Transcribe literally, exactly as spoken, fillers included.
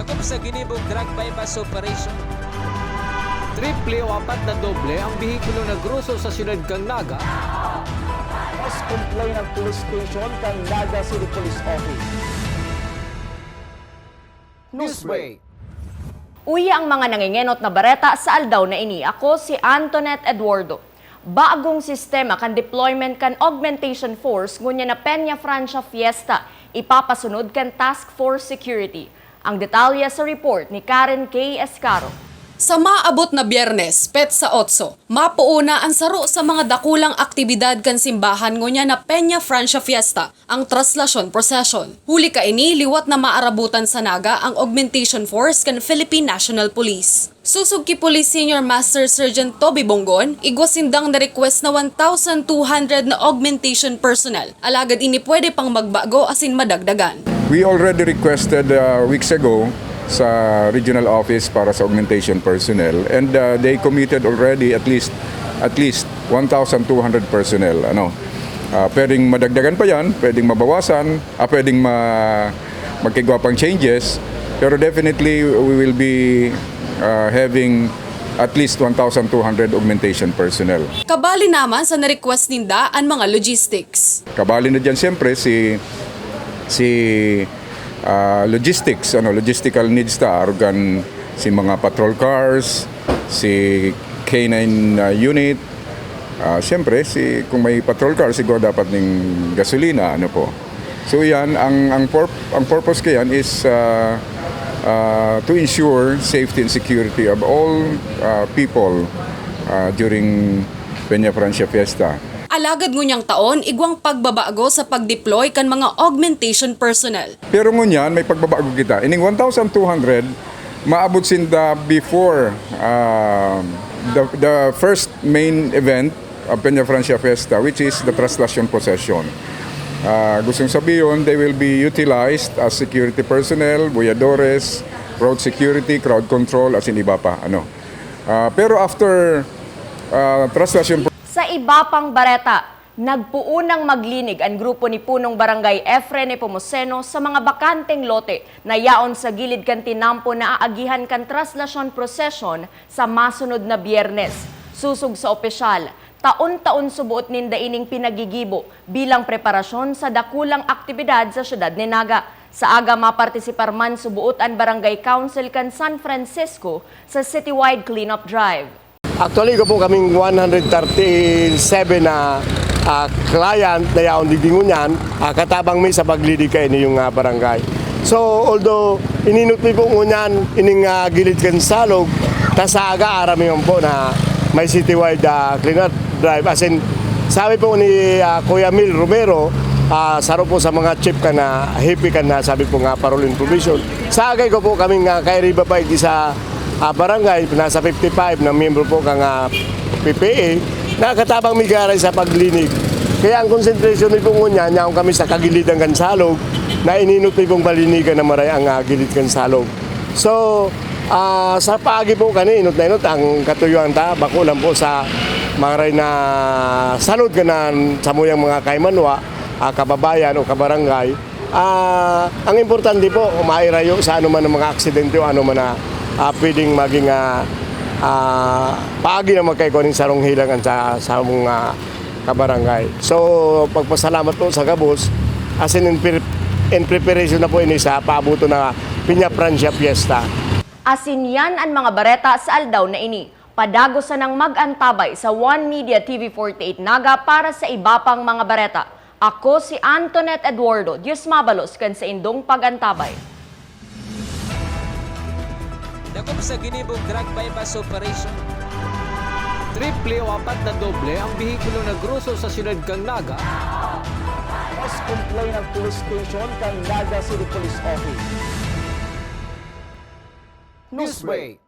Sa ginibong drug buy-bust operation, triple o apat na doble ang behikulo na groso sa siyudad kan Naga. Mas complain ang police station kan Naga City Police Office. Newsbreak. Uya ang mga nangengenot na bareta sa aldaw na ini. Ako si Antoinette Eduardo. Bagong sistema kan deployment kan Augmentation Force ngunyan na Peña Francia Fiesta ipapasunod kan Task Force Security. Ang detalye sa report ni Karen K. Escaro. Sa maabot na Biyernes, petsa otso, mapuuna an saro sa mga dakulang aktibidad kan simbahan ngunyan na Peña Francia Fiesta, ang Traslasyon Procession. Huli kaini, liwat na maarabutan sa Naga ang Augmentation Force kan Philippine National Police. Susog ki Police Senior Master Sergeant Toby Bongon, igwa sindang na-request na one thousand two hundred na augmentation personnel. Alagad ini pwede pang magbago asin madagdagan. We already requested, uh, weeks ago sa regional office para sa augmentation personnel, and, uh, they committed already at least, at least one thousand two hundred personnel. Ano, uh, pwedeng madagdagan pa yan, pwedeng mabawasan, ah, pwedeng ma-, magkaigwa pang changes, pero definitely we will be, uh, having at least one thousand two hundred augmentation personnel. Kabali naman sa na-request ninda an mga logistics. Kabali na dyan, siyempre, si, si, ah, logistics, ano, logistical needs ta, arog kan si mga patrol cars, si K nine, ah, unit, ah, siyempre, si, kung may patrol car, siguro dapat ning gasolina, ano po. So yan, ang, ang purp-, ang purpose ko yan is, ah, ah, to ensure safety and security of all, ah, people, ah, during Peña Francia Fiesta. Alagad ngunyang taon, igwang pagbabago sa pag-deploy kan mga augmentation personnel. Pero ngunyan, may pagbabago kita. Ining one thousand two hundred, maabot sinda before, ah, the, the first main event of Peña Francia Fiesta, which is the Traslasyon Procession. Ah, gustong sabihin, they will be utilized as security personnel, buyadores, road security, crowd control, asin iba pa. Ano. Ah, pero after, ah, Traslasyon Sa iba pang bareta, nagpoon nang maglinig an grupo ni Punong Barangay Efren Nepomuceno sa mga bakanteng lote na yaon sa gilid kan tinampo na aagihan kan Traslasyon Procession sa masunod na Biyernes. Susog sa opisyal, taon-taon suboot ninda ining pinagigibo bilang preparasyon sa dakulang aktibidad sa siyudad ni Naga. Sa aga, mapartisipar man suboot an Barangay Council kan San Francisco sa citywide cleanup drive. Actually, igwa po kaming one hundred thirty-seven na, ah, client na yaon digdi ngunyan, ah, katabang mi sa paglinig kaini yung, ah, barangay. So, although ininot mi po ngunyan ining, ah, gilid kan Salog, ta sa aga aram mi man po na may citywide, ah, cleanup drive. As in, sabi po ni, ah, Kuya Mil Romero, ah, saro po sa mga chief kan, ah, hepe kan, ah, sabi po nga, Parol and Provision. Sa agay ko po kaming, ah, kairiba pa igdi sa ah, barangay, nasa fifty-five na miyembro po kan, ah, P P A, nakatabang mi garay sa paglinig. Kaya ang concentration mi po ngunyan, yaon kami sa kagilidan kan Salog, na ininot mi pong palinigan na maray ang, ah, gilid kan Salog. So, ah, sa paagi po kani, inot na inot, ang katuyuan ta, bako lang po sa maray na salod kanan samuyang mga kaimanwa, ah, kababayan o kabarangay. Ah, ang importante po, mairayo sa anuman ang mga aksidente o anuman na, ah, pwedeng maging, ah, ah, paagi na magkaigwa nin sarong hilang sa, sa mga kabarangay. So, pagpasalamat po sa gabos, as in, in pre-, in preparation na po ini sa paabuton na Peña Francia Fiesta. Asin yan an mga bareta sa aldaw na ini. Padagos sanang mag-antabay sa One Media T V forty-eight Naga para sa iba pang mga bareta. Ako si Antoinette Eduardo, Diyos mabalos kan saindong pag-antabay. Dakop sa ginibong drug buy-bust operation. Triple o apat na doble ang behikulo na groso sa siyudad kan Naga. Mas complain ang police station kan Naga City Police Office. Newsbreak.